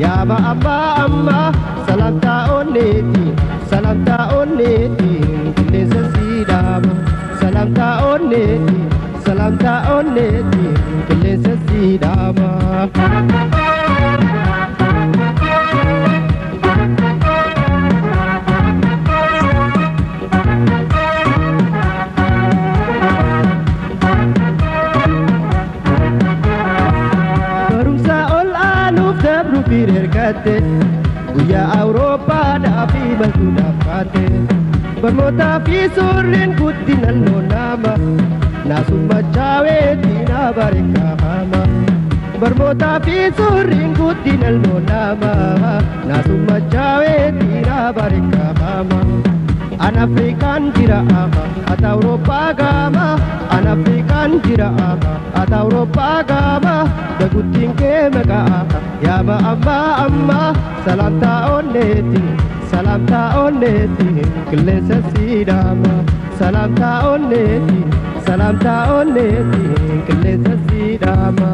Yaaba ammaa ammaa salamtaa onneeti, salamtaa onneeti, qilleensa siidhaama. Salamtaa onneeti, salamtaa onneeti, qilleensa siidhaama. Barumsa ol aanuuf dabru fireerkatte, guyyaa Awurooppaadhaaf imaltuudhaaf kaate. Barnootaa fi suurriin guddina loonama, naasumma chaaweetii na bareekaama. Barnootaa fi suurriin guddina loonama, naasumma chaaweetii na bareekaama. An Afrikaan jira ama, ati Awurooppaa gaama. An Afrikaan jira ama, ati Awurooppaa gaama. Daguttiin kee maqaa yaaba ammaa ammaa salamtaa onneeti, salamtaa onneeti, qilleensa siidhaama. Salamtaa onneeti, salamtaa onneeti, qilleensa siidhaama.